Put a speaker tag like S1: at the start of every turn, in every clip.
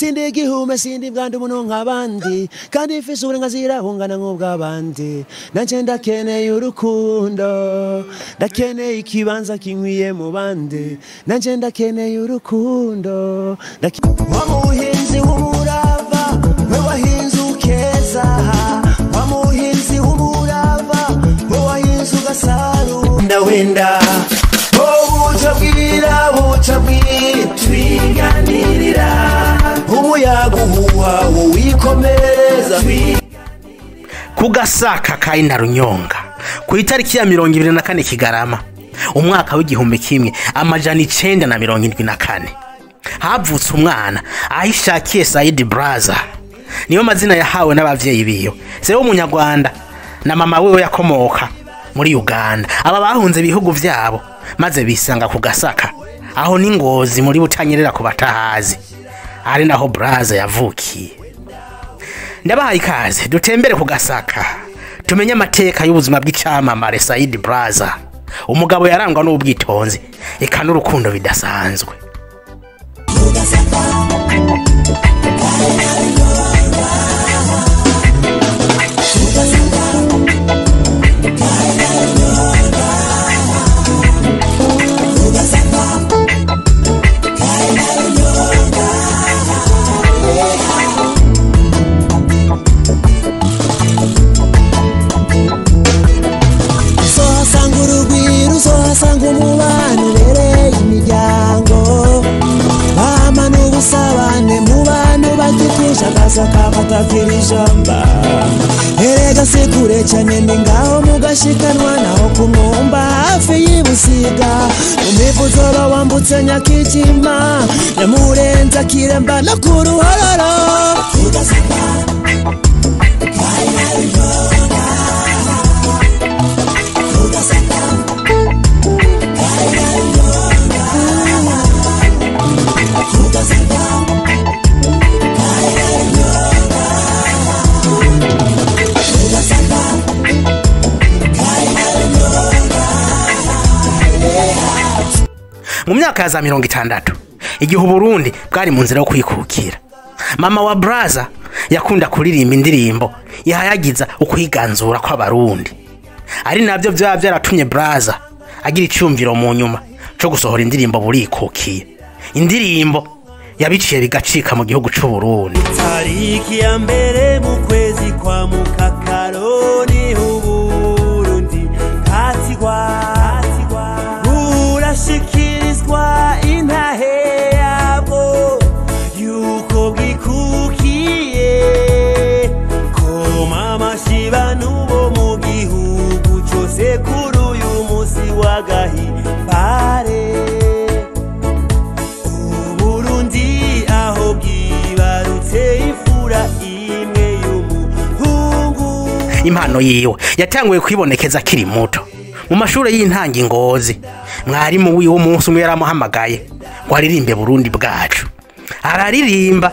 S1: Sindi igihume, sindi bwandu umuntu nk'abandi, kandi mfise uburenganzira bungana nk'ubw'abandi. Nanje ndakeneye urukundo, ndakeneye ikibanza kinkwiye mu bandi. Nanje ndakeneye urukundo. Wa muhinzi w'umurava, we wahinze ukeza. Wa muhinzi w'umurava, we wahinze ugasarura. Ndawenda buca bwira, buca bwira, twiganirira. Umuyaga uhuha wikomeza.
S2: Ku Gasaka ka Inarunyonga ku itariki ya 24 Kigarama umwaka w'1974 havutse umwana Ahishakiye Saidi Brazza. Niyo mazina yahawe n'abavyeyi biwe, se w'umunyarwanda na mama wiwe yakomoka muri Uganda. Aba bahunze ibihugu vyabo maze bisanga ku Gasaka, aho ni Ngozi muri Butanyerera ku batahazi, ari naho Brazza yavukiye. Ndabahaye ikaze dutembere ku Gasaka tumenye amateka y'ubuzima bw'icamamare Saidi Brazza, umugabo yarangwa n'ubwitonzi eka n'urukundo bidasanzwe.
S1: Uzohasanga urugwiro, uzohasanga umubano ubereye imiryango, bama n'ubusabane mu bantu bagituje Agasaka batakira ijamba. Erega si kure cyane, ni ngaho mugashikanwa naho ku Mwumba hafi y'ibusiga. Mu mivu uzoba wambutse Nyakijima, Nyamurenza, Kiremba no ku Ruhororo.
S2: Mu myaka ya za 60 igihe Uburundi bwari mu nzira yo kwikukira, mama wa Brazza yakunda kuririmba indirimbo ihayagiza ukwiganzura kw'Abarundi, ari navyo vyaba vyaratumye Brazza agira icumviro mu nyuma co gusohora indirimbo Burikukiye, indirimbo yabiciye bigacika mu gihugu c'u Burundi.
S1: Tariki ya mbere mu kwezi kwa Mukakaro ni Uburundi katigwa burashikirizwa intahe yabwo yuko bwikukiye. Koma amashi bantu bo mu gihugu cose kuri uyu musi w'agahimbare. Uburundi aho bwibarutse imfura imwe y'umuhungu.
S2: Impano yiwe yatanguye kwibonekeza akiri muto mu mashure y'intango i Ngozi. Mwarimu wiwe umunsi umwe yaramuhamagaye ngo aririmbe Burundi bwacu, araririmba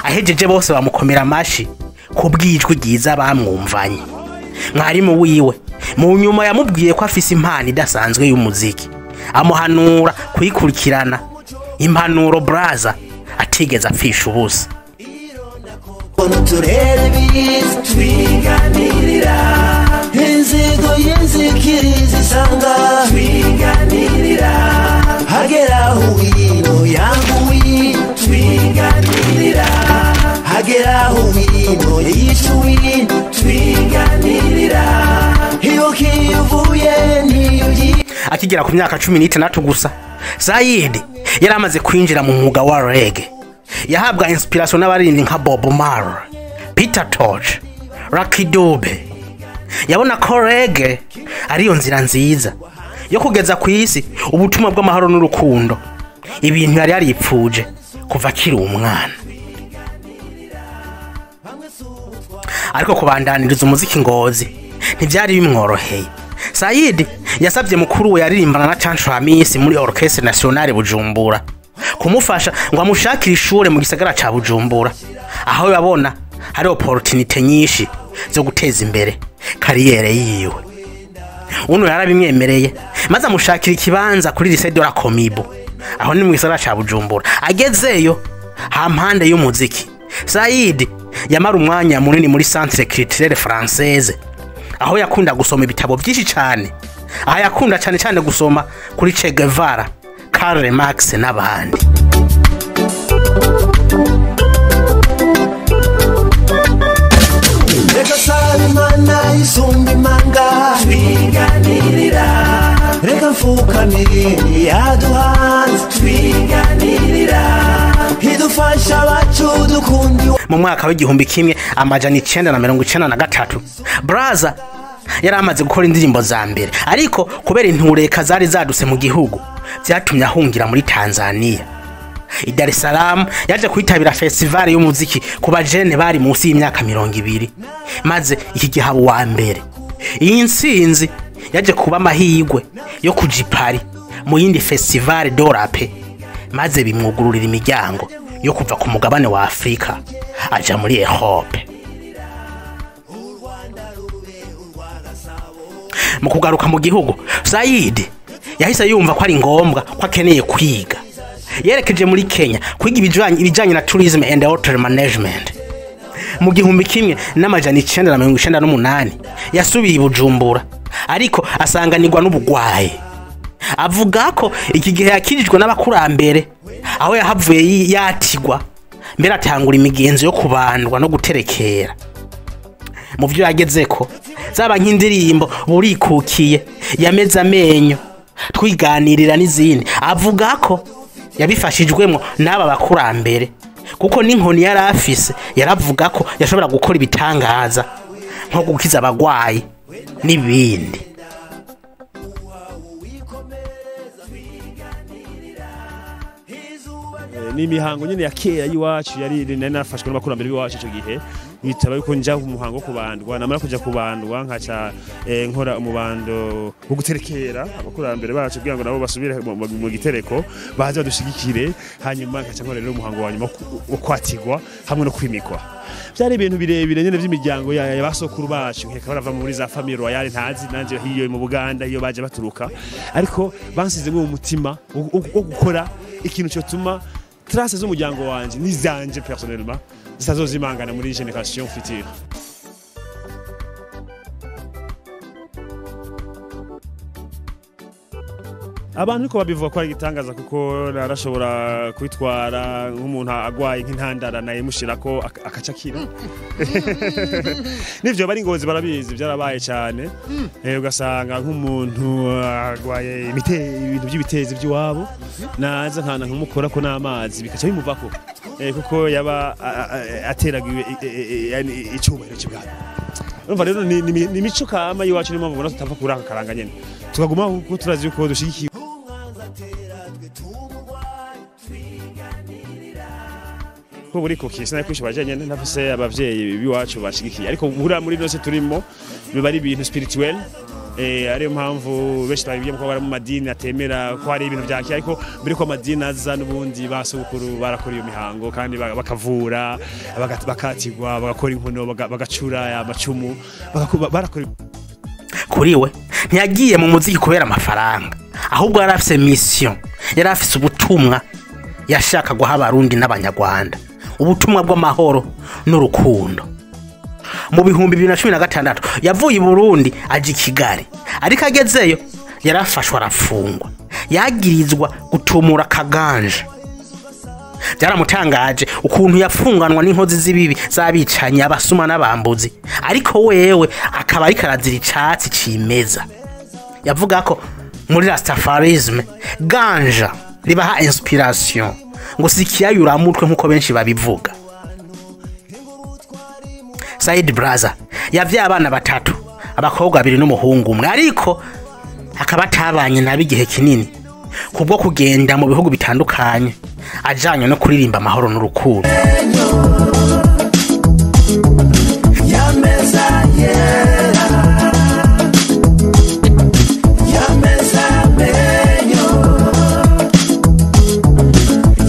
S2: ahejeje bose bamukomera amashi ku bw'ijwi ryiza bamwumvanye. Mwarimu wiwe mu nyuma yamubwiye ko afise impano idasanzwe y'umuziki, amuhanura kuyikurikirana, impanuro Brazza atigeze apfisha ubusa.
S1: Uturere biza twiganirira, inzigo y'inzikiriza isanga twiganirira, hagera wino yanguwi twiganirira, hagera wino yicuwi twiganirira, iyo kivuye niyo.
S2: Akigera ku myaka 16 gusa, Saidi yari amaze kwinjira mu mwuga wa reggae. Yahabwa inspiration n'abaririmbyi nka Bob Marley, Peter Tosh, Lucky Dube. Yabona ko reggae ariyo nzira nziza yo kugeza ku isi ubutumwa bw'amahoro n'urukundo, ibintu yari yaripfuje kuva akiri umwana. Ariko kubandaniriza umuziki Ngozi ntivyari bimworoheye. Saidi yasabye mukuru we yaririmbana na Canjo Hamisi muri Orchestre Nationale Bujumbura kumufasha ngo amushakire ishure mu gisagara ca Bujumbura, aho yabona hari opportunité nyinshi zo guteza imbere kariyere yiwe. Uno yarabimwemereye maze amushakira ikibanza kuri Lycée de la Comibo, aho ni mu gisagara ca Bujumbura. Agezeyo Hampande y'umuziki, Saidi yamara umwanya munini muri Centre Culturel Française, aho yakunda gusoma ibitabo byinshi cyane. Aha yakunda cyane cyane gusoma kuri Che Guevara, Karl Marx n'abandi.
S1: Reka saba Imana isumba imanga, twiganirira. Reka mfukamire yaduhanze, twiganirira. Idufasha abacu dukunda.
S2: Mu mwaka w'1993, Braza yari amaze gukora indirimbo za mbere, ariko kubera intureka zari zadutse mu gihugu byatumye ahungira muri Tanzania. I Dar es Salaam yaje kwitabira festival y'umuziki ku bajene bari munsi y'imyaka 20, maze iki gihabo wa mbere. Iyi nsinzi yaje kuba amahirwe yo kuja i Paris mu yindi festival de rap, maze bimwugururira imiryango yo kuva ku mugabane wa Afrika aja muri Europe. Mu kugaruka mu gihugu, Saidi yahise yumva ko ari ngombwa ko akeneye kwiga. Yerekeje muri Kenya kwiga ibijanye na tourism and hotel management. Mu 1998 yasubiye i Bujumbura, ariko asanganirwa n'ubugwayi. Avuga ko iki gihe yakirijwe n'abakurambere, aho yahavuye yatigwa mbere atangura imigenzo yo kubandwa no guterekera. Mu byo yagezeko zaba nk'indirimbo Burikukiye, Yameze amenyo, Twiganirira n'izindi. Avuga ko yabifashijwemo n'aba bakurambere, kuko n'inkoni yari afise yaravuga ko yashobora gukora ibitangaza nko gukiza abagwayi n'ibindi.
S3: Ni imihango nyene ya kera y'iwacu yari nari nafashwe n'abakurambere b'iwacu. Ico gihe bitaba yuko nja mu muhango wo kubandwa, namara kuja kubandwa nkaca nkora umubando wo guterekera abakurambere bacu kugira ngo nabo basubire mu gitereko baze badushigikire, hanyuma nkaca nkora rero umuhango wa nyuma wo kwatigwa hamwe no kwimikwa. Byari ibintu birebire nyene vy'imiryango ya basokuru bacu, nkeka barava muri za famille royale ntazi nanje hiyo mu Buganda hiyo baje baturuka, ariko bansizemwo umutima wo gukora ikintu cyotuma traces z'umuryango wanje n'izanje personnellement zitazozimangana muri génération future. Abantu niko babivuga ko ari igitangaza, kuko narashobora kwitwara nk'umuntu agwaye nk'intandara naye mushirako akaca kira. Nivyo bari Ngozi barabizi, byarabaye cyane. Ugasanga nk'umuntu agwaye ibintu by'ibitezi by'iwabo, naza nkana nkumukora ko n'amazi bikaca bimuvako, kuko yaba ateraga icyubahiro cy'ubwami. Urumva rero ni imico kama y'iwacu, niyo mpamvu ubona tutava kuri aka karanga nyene, tukaguma kuko turazi yuko dushigikiye. Ko buri kuki sinari kwisha nyene ntafise abavyeyi b'iwacu bashigikiye, ariko buriya muri byose turimo biba ari ibintu spirituel. Ariyo mpamvu benshi babibye ko bari mu madini atemera ko hari ibintu byakira, ariko mbere ko amadini aza n'ubundi basogokuru barakora iyo mihango kandi bakavura, bakatigwa, bagakora inkono, bagacura amacumu, barakora.
S2: Kuri we ntiyagiye mu muziki kubera amafaranga, ahubwo yari afise mission, yari afise ubutumwa yashaka guha Abarundi n'Abanyarwanda, ubutumwa bw'amahoro n'urukundo. Mu 2016 yavuye i Burundi aja i Kigali, ariko agezeyo yarafashwe arafungwa, yagirizwa gutumura kaganje. Byaramutangaje ukuntu yafunganwa n'inkozi z'ibibi z'abicanyi, abasuma n'abambuzi, ariko wewe akaba ariko arazira icatsi cimeza. Yavuga ko muri Rastafarisme ganja ribaha inspiration, ngo si ikiyayuramutwe nk'uko benshi babivuga. Saidi Braza yavyaye abana batatu, abakobwa babiri n'umuhungu umwe, ariko akaba atabanye nabi igihe kinini kubwo kugenda mu bihugu bitandukanye ajanye no kuririmba amahoro n'urukundo.
S1: Yameza yera, yameza amenyo,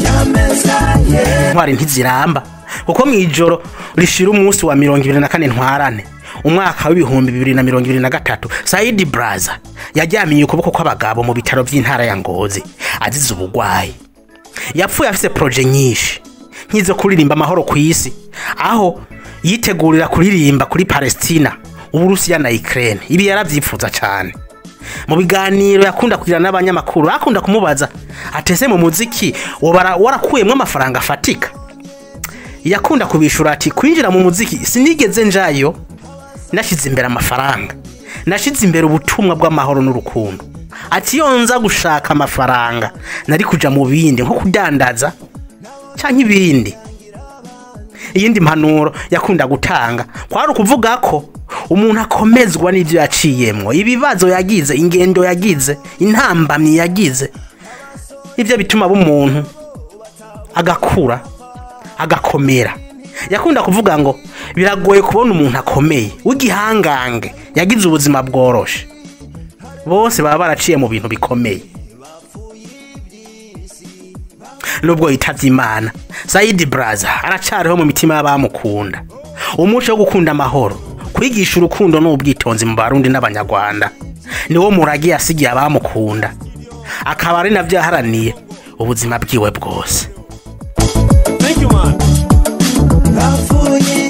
S1: yameza yera.
S2: Intwari ntiziramba, kuko mw'ijoro rishira umunsi wa 24 Ntwarante umwaka w'2023, Saidi Braza yajyamiye ukuboko kw'abagabo mu bitaro by'intara ya Ngozi azize ubugwayi. Yapfuye afise projet nyinshi nk'izo kuririmba amahoro ku isi, aho yitegurira kuririmba kuri Palestina, Uburusiya na Ukraine. Ibi yaravyifuza cyane. Mu biganiro yakunda kugira n'abanyamakuru, akunda kumubaza atese mu muziki wobara warakuyemwo amafaranga afatika? Yakunda kubishura ati: "Kwinjira mu muziki sinigeze njayo nashize imbere amafaranga, nashize imbere ubutumwa bw'amahoro n'urukundo." Ati: "Iyo nza gushaka amafaranga nari kuja mu bindi, nko kudandaza canke ibindi." Iyindi mpanuro yakunda gutanga kwari ukuvuga ko umuntu akomezwa n'ibyo yaciyemwo, ibibazo yagize, ingendo yagize, intambamyi yagize. Ibyo bituma aba umuntu, agakura, agakomera. Yakunda kuvuga ngo biragoye kubona umuntu akomeye w'igihangange yagize ubuzima bworoshe, bose baba baraciye mu bintu bikomeye. Nubwo yitavye Imana, Saidi Braza aracariho mu mitima y'abamukunda. Umuco wo gukunda amahoro, kwigisha urukundo n'ubwitonzi mu Barundi n'Abanyarwanda niwo murage yasigiye abamukunda, akaba ari navyo yaharaniye ubuzima bwiwe bwose.
S3: Thank you, man.
S1: Bapfuye.